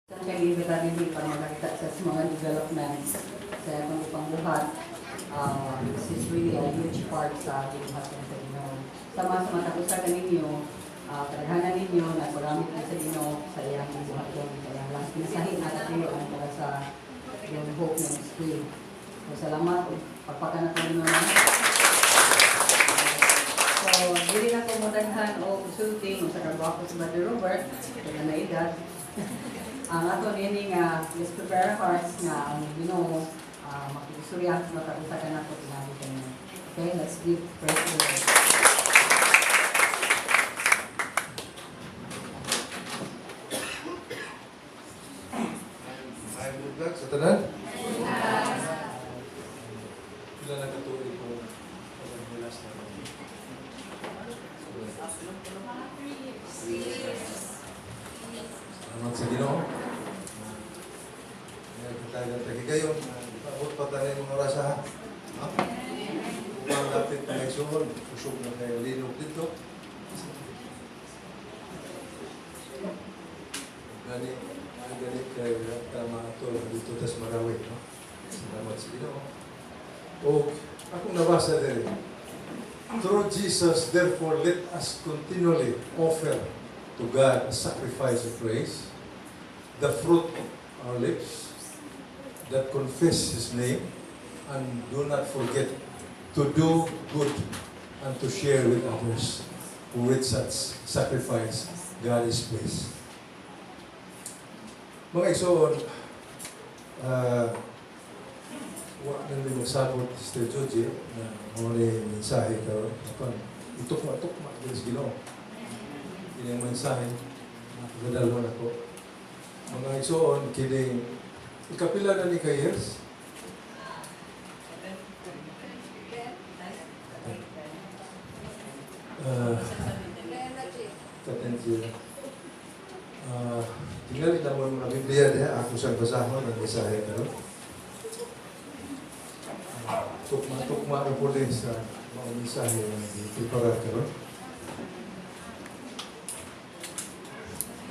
Sa kay imbitahan din para makakita sa mga developments sa atong pangbuhat. This is really a huge part sa gibuhat sa Ginoo. Sama sa matag usa kaninyo, kadaghanan ninyo nagpagamit na sa Ginoo sa iyang gibuhaton sa iyang last pinasahi na katuyoan para sa yung Hope Ministry. So salamat, pagpakan na Ginoo na. So, dili na ko modaghan o consulting o sa kagwapo si Brother Robert, kaya na edad. Ang ato nini nga, let's prepare our hearts nga ang Ginoo makiistorya sa matag usa kanato pinaagi kaniya. Okay, let's give praise to the Lord. Ay, good luck sa tanan. Pila na katuig ko pag last na. Salamat sa Ginoo. Ngayon kita tagigayon, paabot pa tayo mga oras ha. Ha? Upang lapit na igsuon, kusog na kayo linog dito. Gani, gani kay tama ato dito tas Marawi, no? Salamat sa Ginoo. O akong nabasa diri. Through Jesus, therefore, let us continually offer to God a sacrifice of praise, the fruit of our lips that confess His name, and do not forget to do good and to share with others. With such sacrifice, God is pleased. Mga igsoon, wa nang may magsabot, Sister Joji, na mao ni mensahe karon. Apan itukma-tukma din sa Ginoo. Kini ang mensahe nakadalhon ako. Mga igsoon, kining ikapila na ni ka years? Katensiya. Tingali na mo mga Biblia diha, ako sa basahon ang mensahe karon. Tukma-tukma na po din sa mga mensahe na gipreparar karon.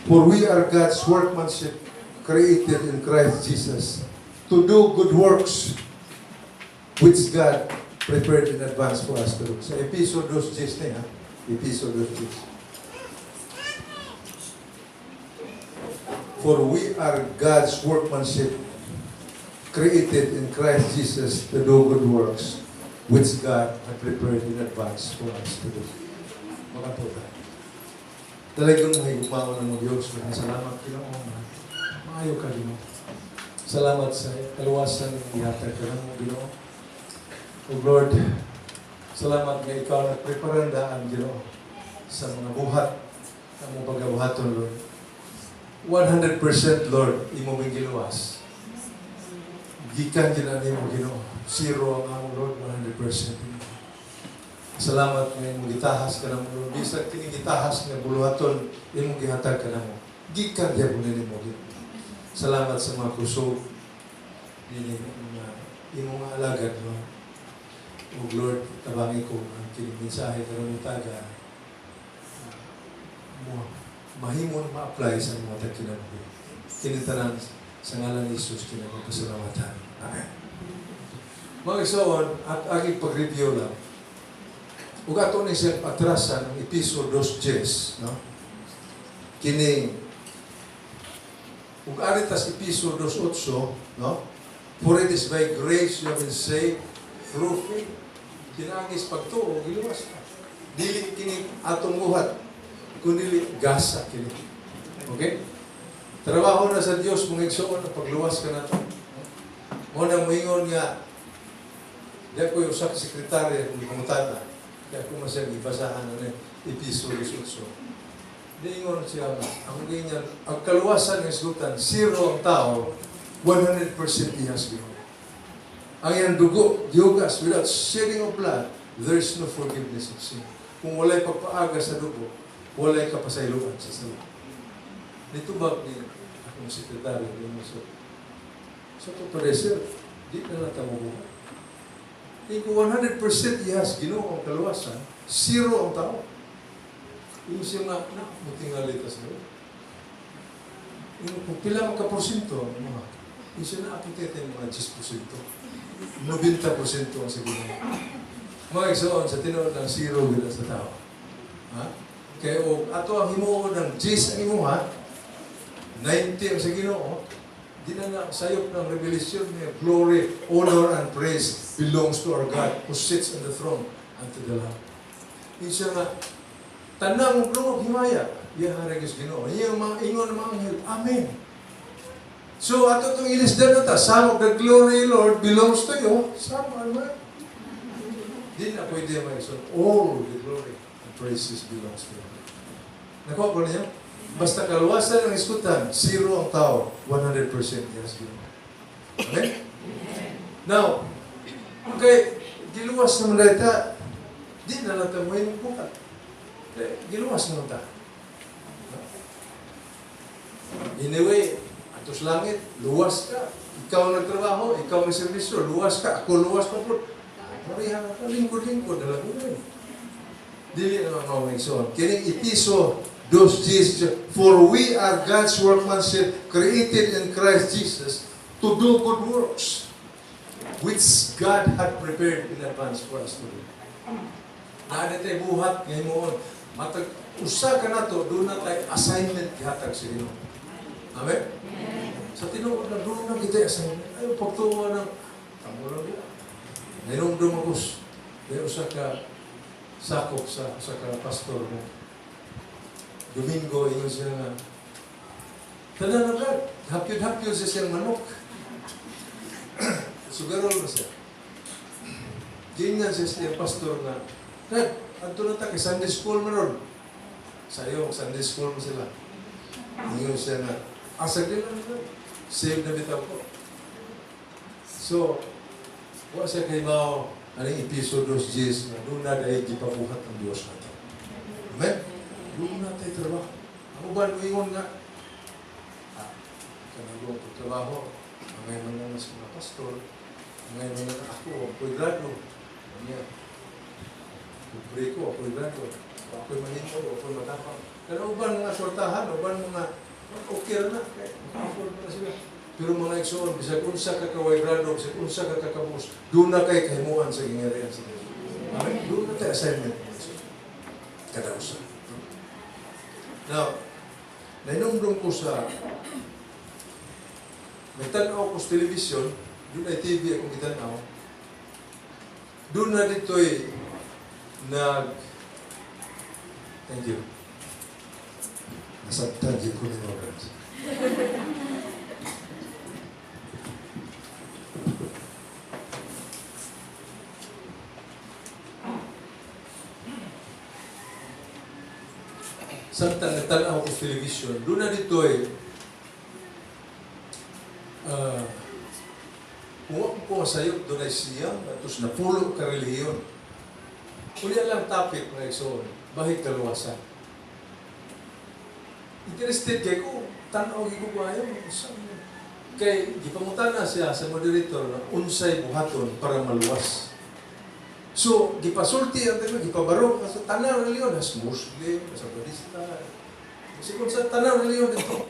For we are God's workmanship, created in Christ Jesus, to do good works, which God prepared in advance for us to do. Sa Episo 2:10 ni ha? Episo 2:10. For we are God's workmanship, created in Christ Jesus to do good works, which God had prepared in advance for us to do. Mga tayo. Talagang mahigugmaon ng Diyos. Maraming salamat, Ginoo. Maayo ka, Ginoo. Salamat sa kaluwasan ng gihatag ka namo, Ginoo. O Lord, salamat nga ikaw nagpreparandaan, Ginoo, sa mga buhat na mong pagabuhaton, Lord. 100%, Lord, imo ming giluwas. Gikan din na nimo, Ginoo. Zero ang among Lord, 100%. Salamat nga imong gitahas ka namo, Lord. Bisag kini gitahas nga buluhaton, imong gihatag ka namo. Gikan gyapon nimo, Ginoo. Salamat sa mga kusog nini mga imong alagad, Lord. O Lord, tabangi ko ang kining mensahe karong taga mo mahimo na ma-apply sa mga tagkinabuhi. Kini tanan sa ngalan ni Jesus kini pasalamatan. Amen. Mga igsoon, at aking pag-review lang. Ug ato ni siyang atrasan ang Episo 2:10, no? Kining ug ari tas Episo 2:8, no? For it is by grace you have been saved through faith. Kinangis pagtuo, giluwas ka. Dili kini atong buhat, kundi gasa kini. Okay? Trabaho na sa Dios mga igsoon ang pagluwas ka nato. Mo nang moingon nga di ako yung usa ka sekretarya kung pangutana. Di ako masiyang ibasahan na Episo 2:8. Diingon siya nga, ang ganyan, ang kaluwasan ng isgutan, zero ang tao, 100% iyas Ginoo. Ang iyang dugo, gihugas, without shedding of blood, there is no forgiveness of sin. Kung walay pagpaaga sa dugo, walay kapasayloan sa sala. Nitubag ni akong sekretaryo, di mo sa totoo sir, di na lang tamo buhat. Kung 100% iyas Ginoo ang kaluwasan, zero ang tao. Yung siya nga, na, mutingali tas Lord. Kung pila man ka porsyento, mga, isa na apotete mga 10%. 90% ang sa Ginoo. Mga igsoon, sa tinuod lang, zero gila sa tao. Ha? Kaya o, ato ang himuon ng 10 ang imuha, 90 ang sa Ginoo, di na na sayop ng revelation niya, glory, honor, and praise belongs to our God who sits on the throne unto the Lamb. Siya nga, tanang dungog himaya, iya hari sa Ginoo. Iya mga ingon mga anghel, Amen. So ato itong ilisdan na ta, some of the glory, Lord, belongs to you, some are mine. Di na pwede mga igsoon. All the glory and praises belongs to you. Nakuha ko niyo? Basta kaluwasan ang iskutan, zero ang tao, 100% yes, Ginoo. Amen? Now, okay, giluwas naman dahil ta, di na lang tayo mo bukat. Eh, giluwas naman ta. Anyway, atos langit, luwas ka. Ikaw ang nagtrabaho, ikaw ang serbisyo, luwas ka, ako luwas pa po. Pareha ka, lingkod-lingkod, na lang yun. Dili na mga mga igsoon. Kining Episo 2:10, "For we are God's workmanship, created in Christ Jesus to do good works, which God had prepared in advance for us to do." Naa na tayo buhat ngayon. Matag usa ka nato, doon na tayo assignment gihatag sa Ginoo. Amen? Sa tinuod na doon na kita assignment. Ay, pagtuwa ng tamo lang diya. Nahinumdum ako, may usa ka sakop sa usa ka pastor mo. Domingo, ingon siya nga, tanan na Brad, hapyod-hapyod siya siyang manok. Sugarol na siya. Gingan siya siya pastor nga, "Brad, adto na ta kay Sunday school man ron." Sayo, Sunday school mo sila. Ingon siya nga, "Asa din lang, Brad. Save na bitaw ko." So, wa siya kay mao aning Episo 2:10 na doon na dahil gipabuhat ang Diyos nato. Amen? Doon na tayo trabaho. Ang uban ingon nga, kanang ko trabaho, ang ngayon man lang sa mga pastor, ang ngayon man lang ako, ako'y grado. Niya, pray ko, ako'y grado. Ako'y mahimo, ako'y matapang. Pero uban mga sortahan, uban mga, okay na, kaya maka-afford na sila. Pero mga igsoon, bisag unsa ka kaway grado, bisag unsa ka kakabus, doon na kay kahimuan sa gingharian sa Diyos. Amen? Doon na tayo assignment. Kada usa. Now, nahinumdum ko sa may tanaw ko sa television, doon ay TV akong gitanaw. Doon na dito'y nag. Thank you. Nasabtan ko ni Robert. Samtang nagtanaw ko sa television, doon na dito'y kung ako po masayop, doon ay siyam, atos napulo ka relihiyon. Uli lang topic, mga igsoon, bahig kaluwasan. Interested kay ko, tanaw ko kayo, kay gipangutana siya sa moderator na unsay buhaton para maluwas. So, gipasulti ang tayo, gipabarog sa tanang relihiyon, has Muslim, sa Budista, sigon sa tanang relihiyon dito.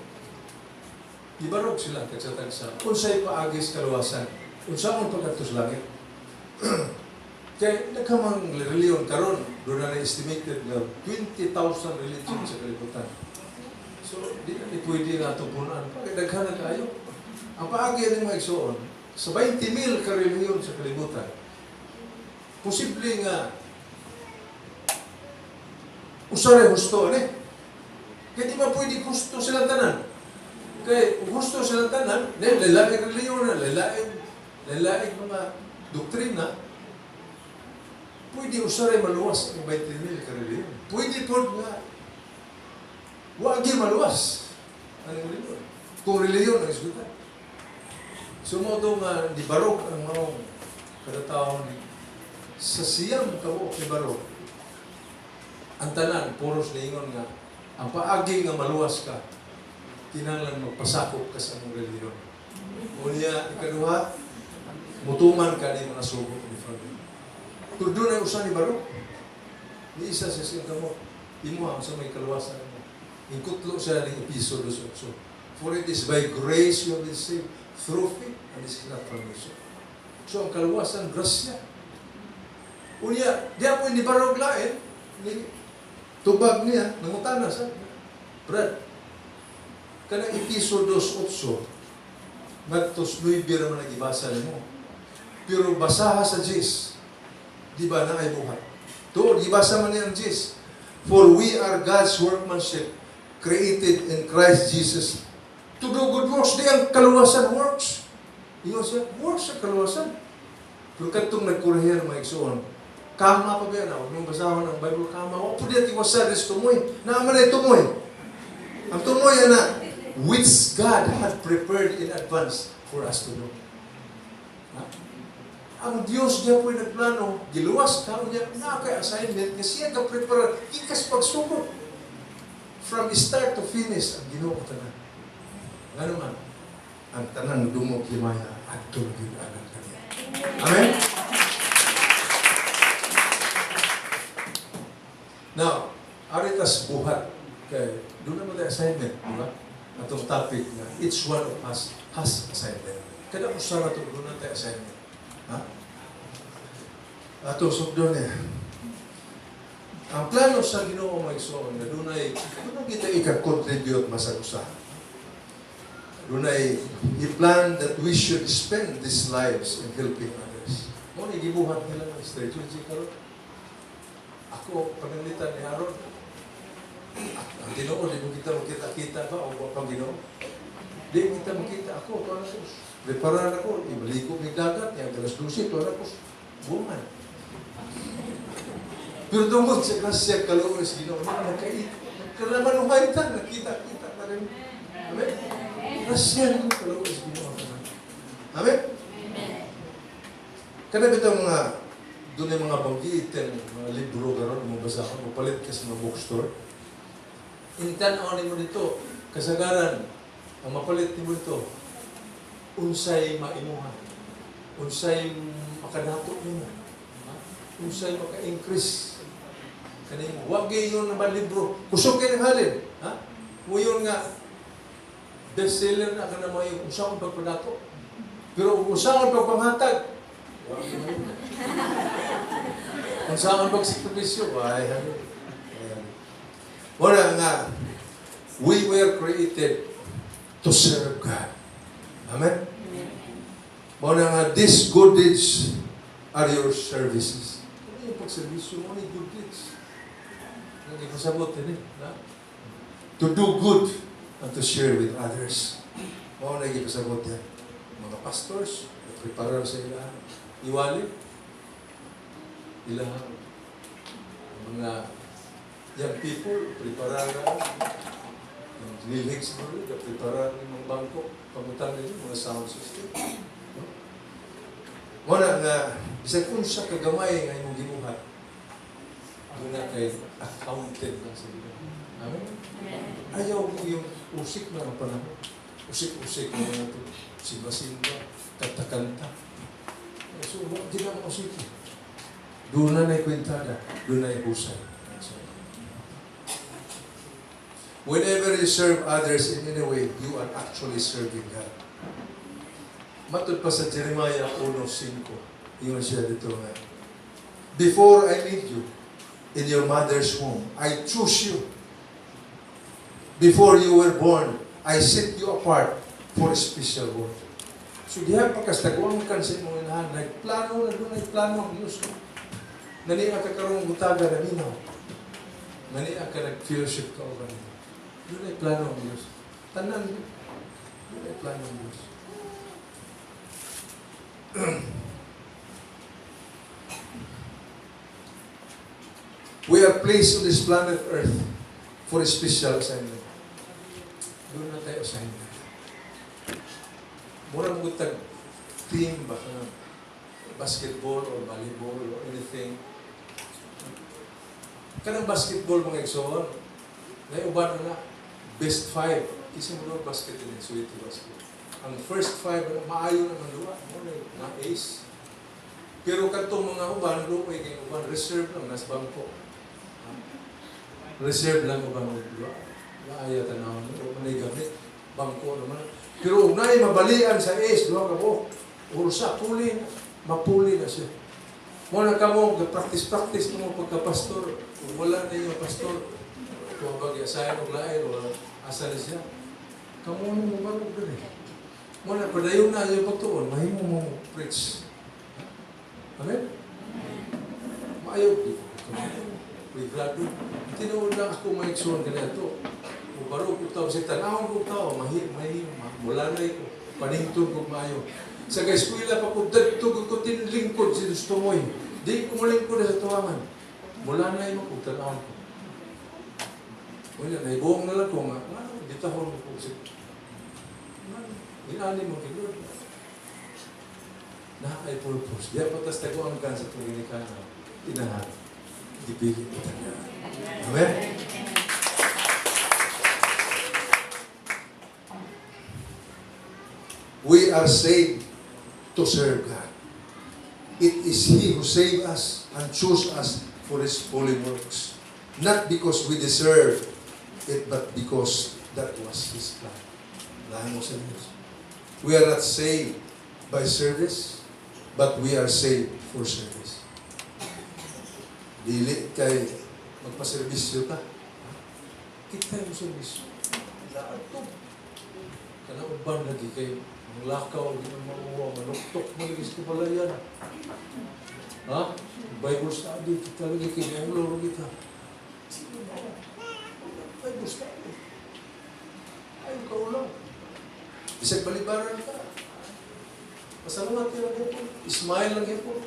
Gibarog sila tagsa-tagsa. Unsay paagis kaluwasan? Unsaon pagkadto sa langit? Kay nagkamang relihiyon karon, doon na estimated nga 20,000 religion sa kalibutan. So, di na ni pwede nga tupunan. Pag daghan na kayo. Ang paagi ng mga igsoon, sa 20,000 ka relihiyon sa kalibutan, posible nga usaray husto ani. Kaya di ba pwede gusto silang tanan? Kaya kung gusto silang tanan, lalaing relihiyon na, lalaing mga doktrina, pwede usaray maluwas ang 20,000 ka relihiyon. Pwede po nga wagi maluwas ang relihiyon. Kung relihiyon ang isgutan. So mo ito nga di barog ang mga kada ni sa siyam kabuok ni barog. Ang tanan, puros niingon nga, ang paagi nga maluwas ka, kinahanglan magpasakop ka sa among relihiyon. Unya, ikaduha, mutuman ka ni mga sugo ni Father. Pero doon ay usa ni barog. Ni isa sa siyang kamo, imuha sa may kaluwasan mo. Ingkutlo siya ng Episo 2:8. For it is by grace you have been saved through faith, and this is not from yourself. So ang kaluwasan, grasya. Unya, di ako ni barog lain, ni tubag niya, nangutana sa, "Brad, kanang Efeso 2:8, ngadtos 9 raman nagibasa nimo. Pero basaha sa 10, di ba na ay buhat?" Tuod, gibasa man niya ang 10. "For we are God's workmanship, created in Christ Jesus to do good works." Di ang kaluwasan works. Ingon siya, works sa kaluwasan. Pero kadtong nagkurehir, mga igsoon, kama pa ba yan? Huwag mong basahon ang Bible, kama. Huwag po diya tiwasa rin tumoy. Naaman na tumoy. Ang tumoy, ana, "which God had prepared in advance for us to do." Ha? Ang Diyos niya po'y nagplano, giluwas ka niya, na kay assignment, nga siya ka-prepare, ikas pagsugod. From start to finish, ang Ginoo tanan. Nga naman, ang tanang dungog himaya, adto na gyud alang kaniya. Amen? Now, ari tas buhat kay doon naman tayo assignment, di ba? Atong topic na each one of us has assignment. Kada usa na ito, doon na tayo assignment. Ha? Atong sugdon niya. Ang plano sa Ginoo, mga igsoon, na dunay kita ika-contribute masag usa. Dunay He planned that we should spend these lives in helping others. Mo ni gibuhat nila ng strategy karon. Ako pananglitan ni Aaron. Ang Ginoo di mo kita makita-kita ba o wa pang Ginoo? Di kita makita ako to ako. Preparar ako, ibalik ko mig dagat, yang alas 12 to ako. Buman. Pero tungod sa grasya kaluoy sa Ginoo, na nagkait. Nagkalamanuhay ta, nakita-kita na rin. Amen? Grasya ng kaluoy sa Ginoo. Amen? Kana bitong mga doon yung mga banggitin, mga libro karon mo basa mo palit ka sa mga bookstore. Intan-aw nimo dito, kasagaran ang mapalit nimo dito, unsay maimuha, unsay makadato nimo, ha? Unsay maka-increase kanimo. Wa gyud na ba libro, kusog kay ng halin, ha? Muyon nga bestseller na kana mo yung unsa akong pagpadato. Pero unsa akong pagpanghatag, wa gyud mo. Unsa akong pagsakripisyo, ay ano. Wala nga, we were created to serve God. Amen? Mao na nga, these good deeds are your services. Ano yung pagservisyo mo ni good deeds? Ang ipasabot din eh. Na? To do good and to share with others. Mao na ipasabot yan. Mga pastors, prepare sa ila iwali, ilang mga young people, preparar na yung lilhig siguro, preparar ng mga bangko, pamutang nila, mga sound system. No? Muna nga, bisag unsa kagamay nga imong gibuhat, doon na kay accounted na sa Ginoo. Amen? Ayaw mo yung usik na ang panahon. Usik-usik na nga ito. Simba-simba, kanta-kanta. So, di na usik. Doon na na'y kwentada, doon na'y husay. Whenever you serve others in any way, you are actually serving God. Matud pa sa Jeremiah 1:5, ingon siya dito nga, "Before I made you in your mother's womb, I choose you. Before you were born, I set you apart for a special work." So diha pa kastaguan kan sa imong inahan, nagplano na doon, nagplano ang Diyos. Naniya ka karong butaga na minaw. Naniya ka nag-fellowship ka o kanina. Doon ay plano ang Diyos. Tanan, doon ay plano ang Diyos. We are placed on this planet Earth for a special assignment. Doon na tayo assignment. Mura mo tag team ba ka basketball or volleyball or anything. Kanang basketball, mga igsoon, naiuban na best five. Kasi mo doon basket din, sweet basket. Ang first five, ano, maayo na duwa. Mo na na ace. Pero kadtong mga uban, luoy kay uban, reserve lang, nas bangko. Reserve lang uban duwa. Maaya tanawon, o manay gamit. Bangko naman. Pero kung naay mabalian sa ace, duha ka buok, ursa, puli, mapuli na siya. Mo na kamo, practice-practice mo pagka-pastor. Kung wala ninyo pastor, kung bagay asahan og lain, wala asa na siya. Kamo mo mo barog dali. Mo na, padayon na yung pagtuon, mahimo mo preach. Amen? Maayo. Librado. Tinuod lang ako may igsoon kaniadto. Kung barog ko tao, sa tanawon ko tao, mahi, mahi, mula na ko. Paningtod ko maayo. Sa eskwela pa ko, dadto ko tinlingkod si Dustomoy. Di ko malingkod na sa tuwangan. Mula na mo kung tanawon ko. Wala, naibuong na lang ko nga, ano, ditahon ko si... Inani mo kay Lord. Na ay purpose. Di pa tas taguan ka sa paginikan na inahan. Gipili ko tayo. Amen? We are saved to serve God. It is He who saved us and chose us for His holy works. Not because we deserve it, but because that was His plan. Lahan mo sa Diyos. We are not saved by service, but we are saved for service. Dili kay magpaserbisyo ta. Kita yung serbisyo. Lahat to. Kanauban lagi kay ang lakaw, di na mauwa, manuktok mo lagi sa kabalayan. Ha? Bible study, kita lagi kay Maulor kita. Sino ba? Bible study. Ayaw ka ulang. Bisag balibaran ka. Pasalamat ka lang po. Smile lang po.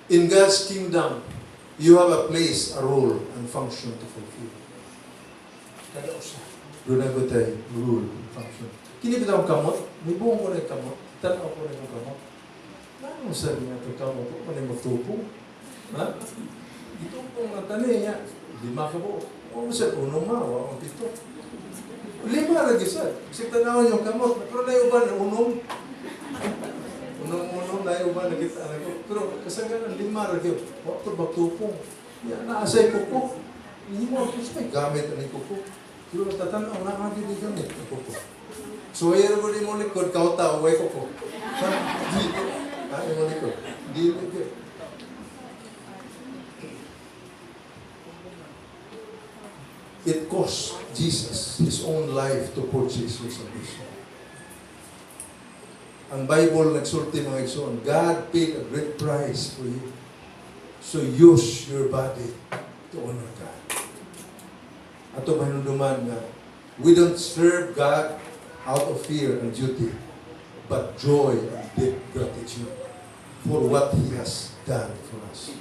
In God's kingdom, you have a place, a role, and function to fulfill. Kada usa. Doon na ko tayo, role, function. Kini bitaw ang kamot? May buong ko na yung kamot. Tanaw ko na yung kamot. Ano sabi nga ito kamot? Kung ano yung magtupong? Ha? Gitupong nga tani niya. 5 ka buo. O sa uno ma, o ang 7. 5 lagi sa. Kasi tanawan yung kamot. Pero na uban, unom. Unom-unom, na uban, nakita na ko. Pero kasagaran, 5 lagi. Wa to magtupong. Ya, naasay kuko. Hindi mo ako sa gamit ang kuko. Pero tatanaw na ang hindi gamit ang kuko. So, ayaw ko rin mo likod, kauta, uway kuko. Ha? Dito. Ha? Mo likod. Dito. It cost Jesus His own life to purchase your salvation. Ang Bible nagsulti mga igsoon, God paid a great price for you. So use your body to honor God. Ato mahinumduman nga, we don't serve God out of fear and duty, but joy and deep gratitude for what He has done for us.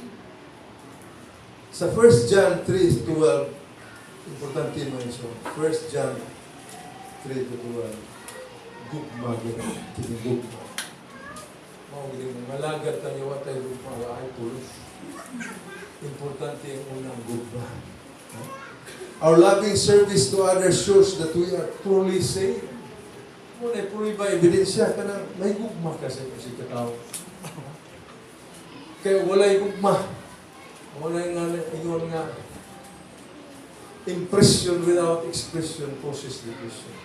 Sa 1 John 3:12, importante mo yun. So, 1 John 3:12, gugma, gugma. Mao gid malagad tayo wa tayo gugma, wa ay pulos. Importante ang unang gugma. Our loving service to others shows that we are truly saved. Muna, puro ba ebidensya ka na may gugma ka sa iyong katao. Kaya walay gugma. Walay nga ingon nga impression without expression causes depression.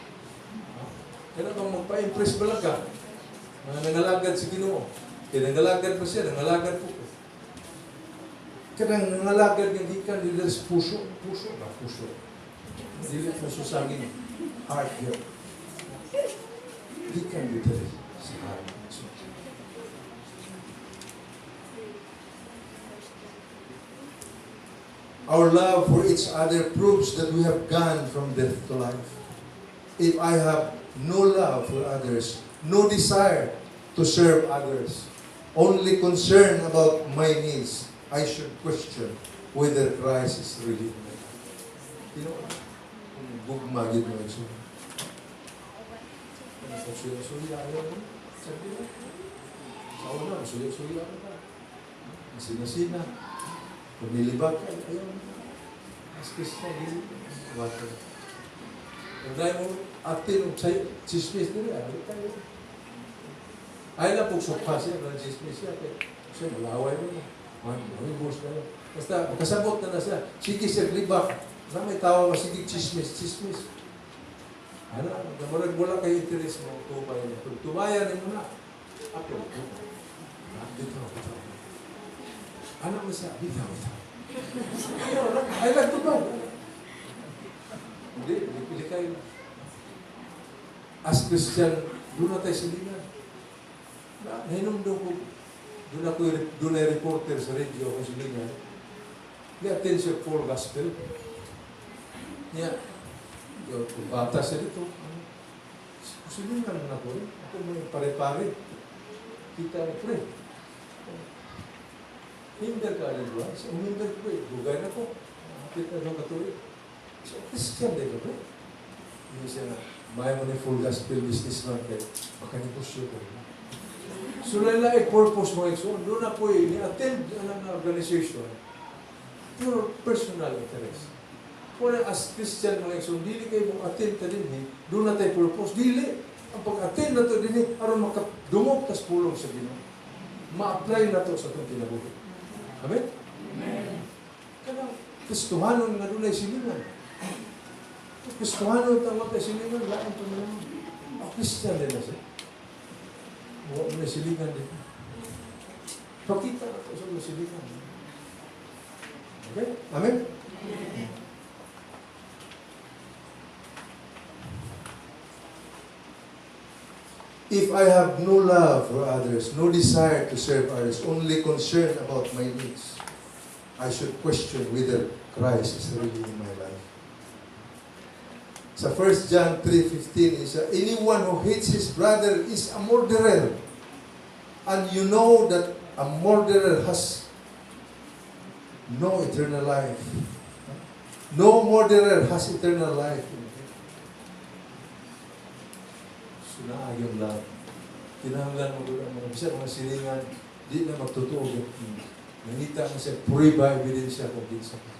Kaya kung magpa-impress ba lang ka, mga nangalagad sa Ginoo. Kaya nangalagad pa siya, nangalagad po ko. Kaya nangalagad nga gikan nila sa puso, puso ba? Puso. Dili puso sa aking heart yun. Gikan dito sa heart. So, our love for each other proves that we have gone from death to life. If I have no love for others, no desire to serve others, only concern about my needs, I should question whether Christ is really in my life. You know, gugma gid mo ito. Suya-suya ayaw mo. Sabi na. Sa una, suya-suya ka. Sina-sina. Pumilibag ka, ayaw mo. Mas kisa, gili. Water. Kung dahil mo, atin, sa'yo, chismis nila, ayaw tayo. Ayaw lang po, sukha siya, ng chismis siya. Siya, malaway mo na. May boss na yun. Basta, makasabot na na siya. Sige siya, libak. Na may tao nga sige chismis, chismis. Ana, namurag wala kay interest mo tubay na. Kung tubayan nimo na, ako. Ah, bitaw, bitaw. Ano mo siya? Bitaw, bitaw. Ay, nagtubay. Hindi, hindi pili kayo. As Christian, doon na tayo silingan. Na, nahinumdum ko, doon ako, doon ay reporter sa radio ako silingan. Ni-attend siya full gospel. Niya, yung bata siya dito. Ano, silingan na ako eh. Ako may pare-pare. Kita ko, pre. Member ka rin ba? So, member ko eh. Dugay na ko. Hapit na doon katuig. So, Christian din ko, pre. Hindi siya na, may mo ni full gospel businessman kay makanegosyo ko. So, lain purpose mga igsoon. Doon na po eh, ni-attend ang organization pure personal interest. Kung as Christian mga igsoon, dili kayo mo attend ta din eh. Doon na tayo purpose. Dili. Ang pag-attend na to din eh, aron makadungog tas pulong sa Ginoo. Ma-apply na to sa itong kinabuhi. Amen? Amen. Kanang Kristohanon nga dunay silingan. Kristohanon tawag kay silingan, lain to na naman. Ah, Christian din na siya. Wa mo na silingan din. Pakita na to sa mga silingan. Okay? Amen? Amen. If I have no love for others, no desire to serve others, only concern about my needs, I should question whether Christ is really in my life. Sa 1 John 3:15 is, anyone who hates his brother is a murderer. And you know that a murderer has no eternal life. No murderer has eternal life in him. So naa yung love. Kinahanglan mo doon ang mga bisa mga silingan, di na magtotoo. Nangita na siya, puriba ebidensya kung kinsa ka.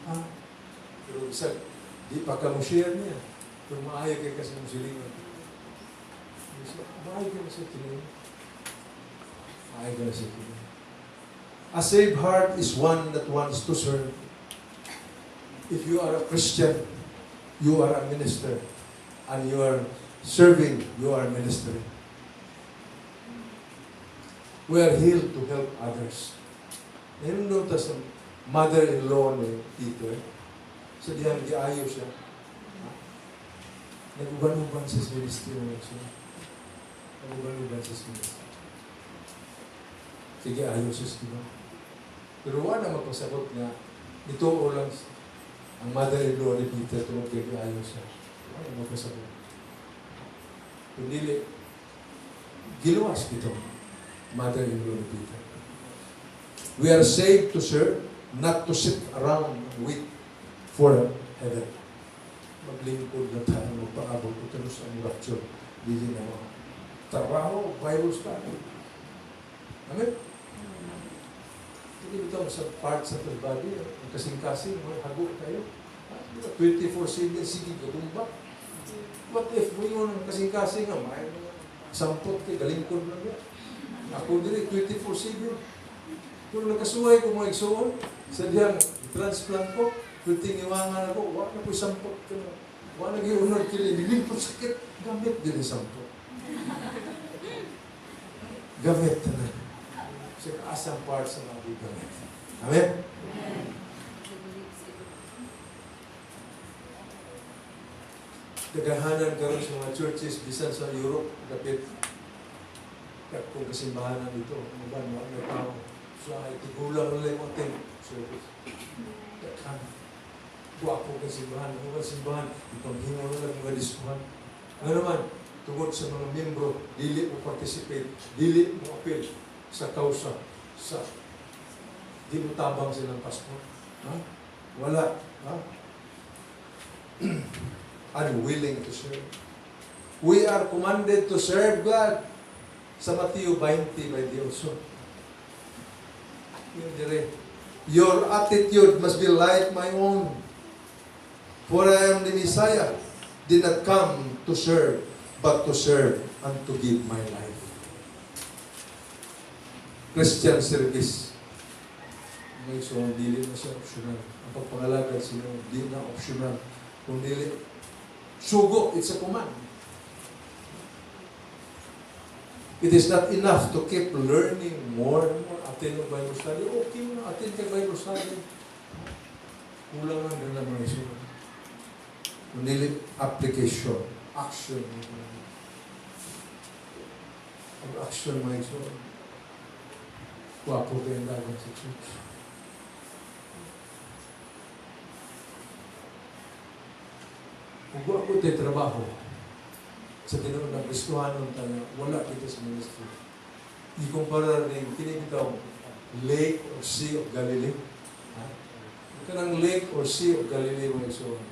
Ah, pero bisa, di pa ka mo share niya. Kung maayo kay kasi mong silingan. Maayo kay sa tinuod. Maayo kay sa tinuod. A saved heart is one that wants to serve. If you are a Christian, you are a minister. And you are serving, you are ministering. We are here to help others. Ngayon ta sa mother-in-law ni Peter, sa diyang giayo siya. Nag-uban-uban sa ministry mo siya. Nag-uban-uban sa ministry. Sige, ayo siya sa Ginoo. Pero wala na magpasabot nga, ito o lang ang mother-in-law ni Peter tungod kay giayo siya. Wala na magpasabot. Kung dili, giluwas ito, mother-in-law ni Peter. We are saved to serve, not to sit around and wait for heaven. Maglingkod na tayo, magpaabot ito sa ang rapture. Dili na mga trabaho, Bible study. Amen? Hindi ito sa parts of the body, ang kasing-kasing, hago tayo. 24/7, sige, gatumba. What if mo yun ang kasing-kasing, may mga sampot kay galingkod lang yan. Ako dili, 24/7. Pero nagkasuway ko mga igsuon, sa diyang transplant ko, pwede ngiwangan ako, wala na ko'y sampot ko na. Wala na giunod kili, nilimpot sakit, gamit din yung sampot. Gamit na. Sa asang part sa mga gamit. Amen? Amen. Daghanan karon sa mga churches bisan sa Europe, dapit kung kasimbahanan dito, ano ba, mga tao sa tigulang nila yung attend service. Daghan. Guwapo ka simbahan, ano ba simbahan, ipanghimo na lang mga diskuhan. Ano naman, tungod sa mga membro, dili mo participate, dili mo appeal sa kausa, sa di mo tabang silang pastor. Ha? Wala. Ha? Unwilling to serve. We are commanded to serve God. Sa Mateo 20:28. Yun dire. Your attitude must be like my own. For I am the Messiah, did not come to serve, but to serve and to give my life. Christian service. Mga igsoon, dili na siya optional. Ang pagpangalagad sa Ginoo, di na optional. Kung dili, sugo, it's a command. It is not enough to keep learning more and more. Attend og Bible study. Okay mo na, attend kay Bible study. Kulang lang din lang, mga igsoon. Kung dili, application, action. Ang action, mga igsoon. Wapo kayo ang dagan sa church. Kung wa ko tayo trabaho, sa tinuod ng Kristohanon tayo, wala kita sa ministry. Ikumpara rin, kini bitaw, Lake or Sea of Galilee. Ha? Kanang Lake or Sea of Galilee, mga igsoon.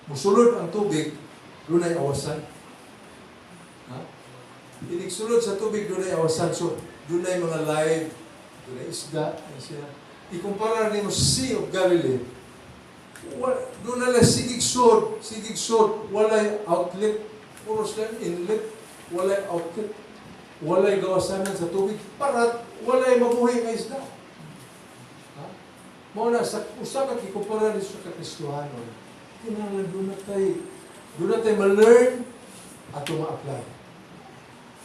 Musulod ang tubig, dunay awasan. Ha? Inig sulod sa tubig, dunay awasan. So, dunay mga live, dunay isda, ano siya. Ikumpara nimo Sea of Galilee, doon na lang sigig sod, walay outlet, puros lang inlet, walay outlet, walay gawasanan sa tubig, parat, walay mabuhi nga isda. Ha? Mao na, sa usa ka kikumpara ni sa Kristohanon, kinahanglan doon na tay ma-learn at ma-apply.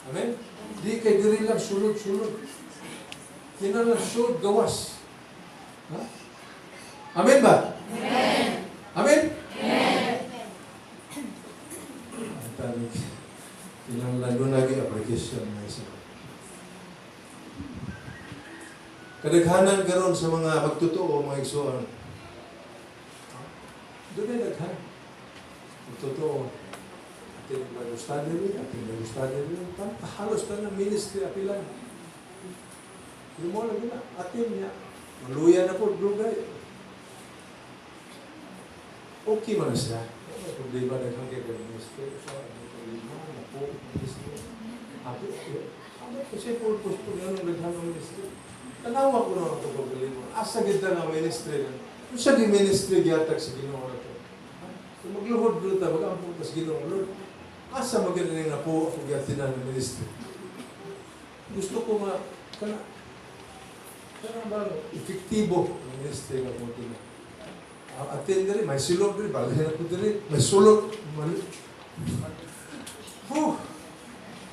Amen? Di kay diri lang sulod-sulod. Kinahanglan sulod gawas. Ha? Amen ba? Amen. Amen? Amen. Ang tanig, kinahanglan doon lagi application na isa. Kadaghanan karon sa mga magtotoo, mga igsoon. Doon ay daghan. Magtotoo. Atin Bible study rin, atin Bible study rin. Halos tanan ministry apilan. Pero mo lagi na, atin niya. Maluya na po, dugay. Okay man na siya. May problema daghan kay ministry. So, may problema na po, ministry. Happy, okay. Ano kasi purpose po yun ang daghan ng ministry? Tanawa ko na ito problema. Asa gid na nga ministry na? Unsa di ministry gihatag sa Ginoo na to? Kung magluhod doon ta, mag-ampo ta sa Ginoo, Lord, asa man gid na po ako giatinan ng ministry? Gusto ko nga, kana ba, efektibo ang ministry nga po tina. Attend diri, may silog diri, balhin ako diri, may sulod, mali. Huh!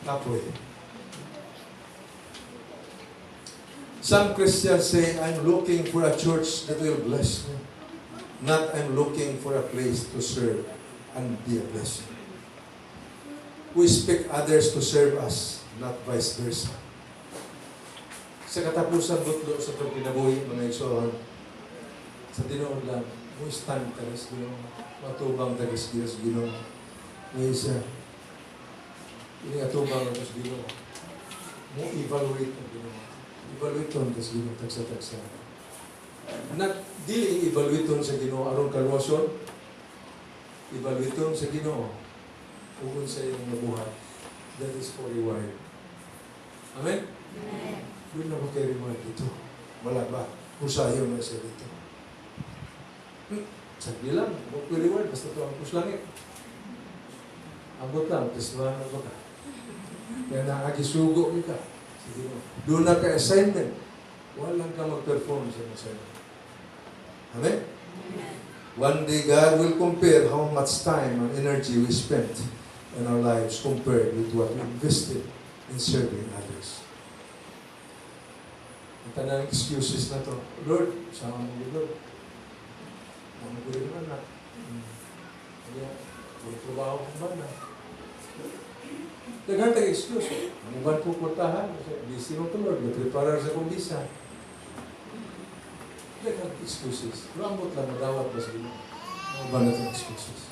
Kapoy. Some Christians say, "I'm looking for a church that will bless me." Not "I'm looking for a place to serve and be a blessing." We expect others to serve us, not vice versa. Sa katapusan butlo sa itong kinabuhi, mga igsoon, sa tinuod lang, mo stand ka sa Ginoo, matubang ta sa Ginoo. Ngayon siya, ini atubang ka sa Ginoo. Mo evaluate ang Ginoo. Evaluate on sa Ginoo tagsa-tagsa. Not dili evaluate sa Ginoo aron kaluwason. Evaluate sa Ginoo ug sa iyong nabuhat. That is for reward. Amen? Amen. Doon na ko kay reward dito. Wala ba? Usayo na siya dito. Sagdi lang, huwag ko reward, basta ito ang langit. Ambot lang, tesmahan na ba ka? Kaya nakakisugo ka. Sige mo. Doon na ka assignment. Walang ka mag-perform sa assignment. Amen? Amen? One day God will compare how much time and energy we spent in our lives compared with what we invested in serving others. Ang tanang excuses na to, "Lord, sama mo, Lord. Ano ko rin naman na. Kaya, may trabaho ko ba na?" Daghan tag excuse. Ang uban ko kwartahan, busy mo to, Lord, nag-prepare sa kong visa. Daghan excuses. Pero ambot lang, madawat ba sa Ginoo? Ang uban natin excuses.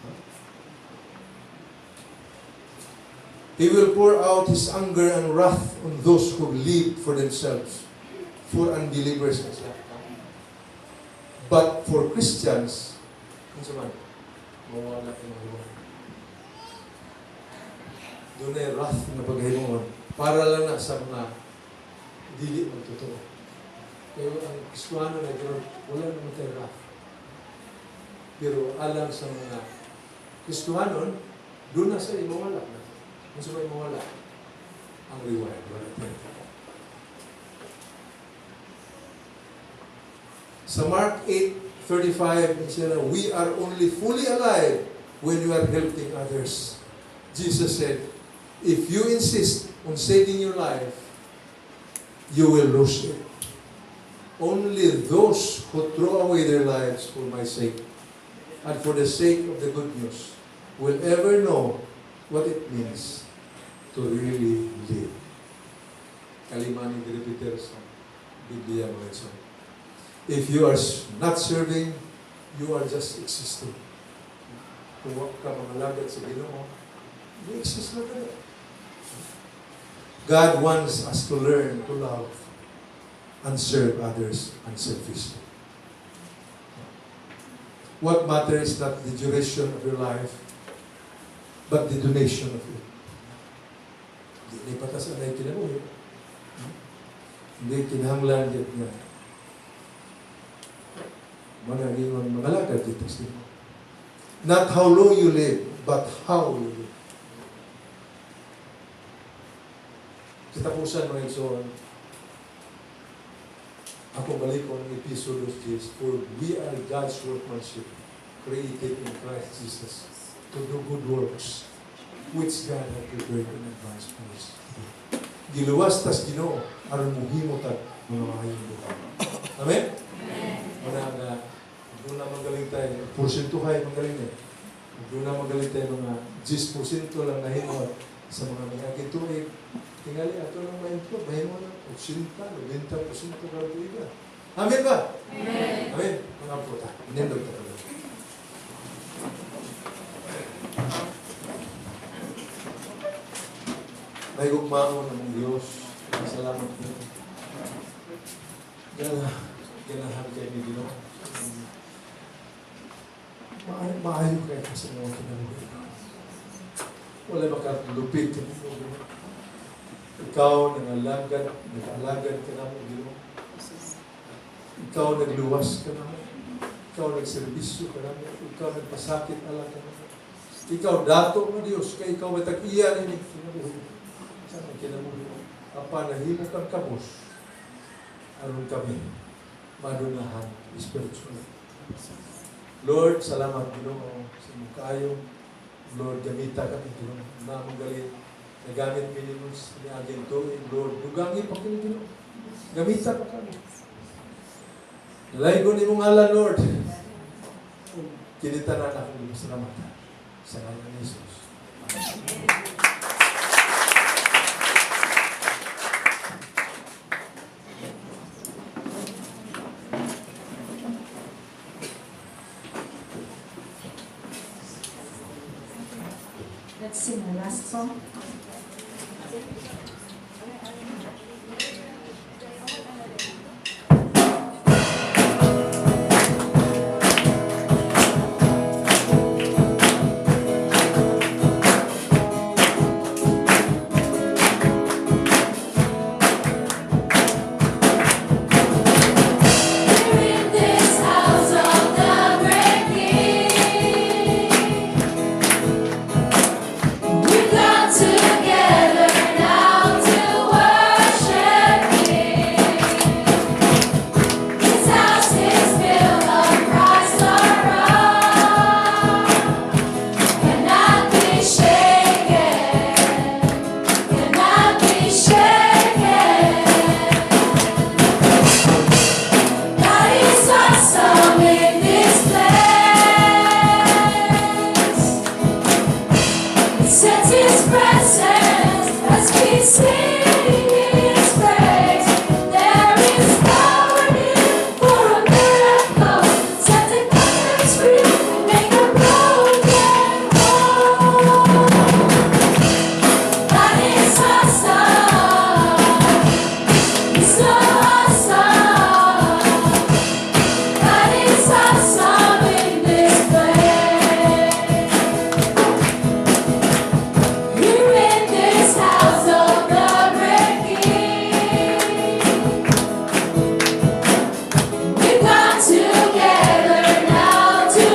Huh? He will pour out His anger and wrath on those who live for themselves, for unbelievers na siya. But for Christians, unsa man, mawala ang reward. Doon ay wrath na paghimuon para lang na sa mga dili magtotoo. Pero ang Kristiyano na gano'n, wala naman tayo wrath. Pero alang sa mga Kristohanon, doon na sa imawala na. Unsa ba imawala? Ang reward, wala tayo. Sa Mark 8:35, siya na, "We are only fully alive when we are helping others." Jesus said, "If you insist on saving your life, you will lose it. Only those who throw away their lives for my sake and for the sake of the good news will ever know what it means to really live." Kalima ni repeater sa Biblia, mga igsoon. If you are not serving, you are just existing. Kung wa ka mangalagad sa Ginoo, you exist lang kayo. God wants us to learn to love and serve others unselfishly. What matters is not the duration of your life, but the donation of it. Hindi patas anay kinabuhi. Hindi kinahanglan gyud nga mga ingon mangalagad dito sa Ginoo. Not how long you live, but how you live. Katapusan, mga igsoon, ako balik ko ng Episo 2.10, "For we are God's workmanship, created in Christ Jesus to do good works, which God had prepared in advance for us." Giluwas tas Ginoo aron mohimo tag mga maayong buhat. Amen? Wala nga, doon na magaling tayo, porsyento kayo magaling eh. Doon na magaling tayo mga 10% lang nahimo sa mga miaging tuig. Tingali ato lang ma-improve, mahimo na 80, 90% karon tuiga. Amen ba? Amen. Amen. Mga puta, nindot ta karon. May gugmaon namong Diyos. Salamat po. Ganahan kay ni Ginoo. Maayo kay ka sa mga kinabuhi. Wala makalupit ka nimo, Ginoo. Ikaw nangalagad, nag-alagad ka namo, Ginoo. Ikaw nagluwas ka namo. Ikaw nagserbisyo ka namo. Ikaw nagpasakit ala ka namo. Ikaw dato nga Dios kay ikaw matag-iya ni kinabuhi. Sa among kinabuhi. Apan nahimo kang kabos aron kami madunahan spiritually. Lord, salamat, Ginoo, sa imong kaayo. Lord, gamita kami, Ginoo. Namong gali nagamit mi nimo sa niaging tuig. Lord, dugangi pa kini, Ginoo. Gamita pa kami. Dalaygon imong ngalan, Lord. Kini tanan akong salamatan. Sa ngalan ni Jesus. Amen. Let's sing the last song. Here in this house of the great King, we've come together now to worship Him. This house is built on Christ our rock, cannot be shaken, cannot be shaken. God is awesome in this place. He sets His presence as we sing His praise. There is power here for a miracle. Set the captives free and make the broken whole. God is awesome. He's so awesome. God is awesome in this place. Here in this house of the great King, we've come together now to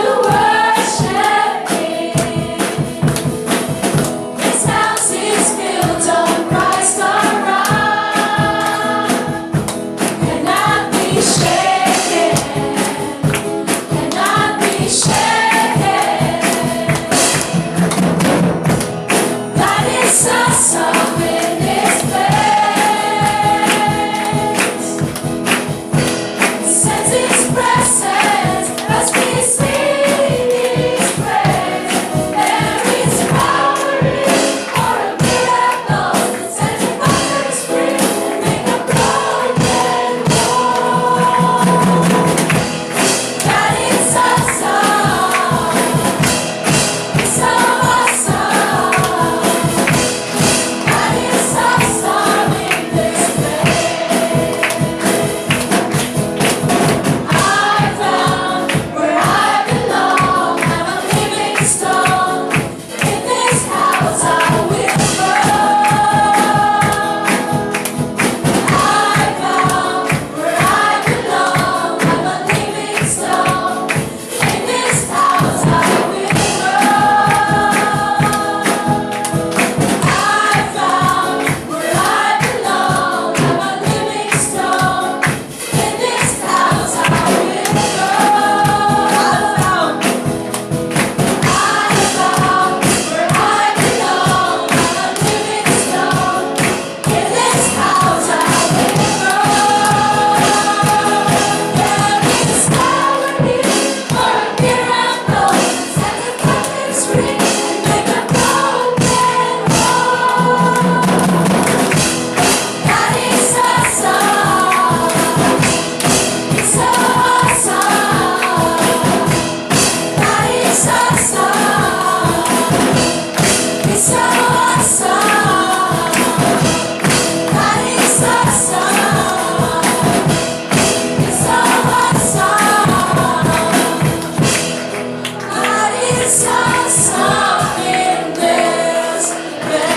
Jesus up in this place.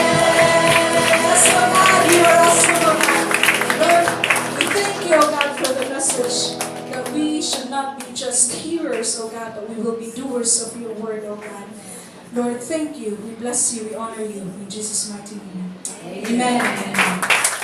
Oh God, you are awesome, oh God. Lord, we thank you, oh God, for the message that we should not be just hearers, oh God, but we will be doers of your word, oh God. Lord, thank you. We bless you. We honor you. In Jesus' mighty name. Amen. Amen.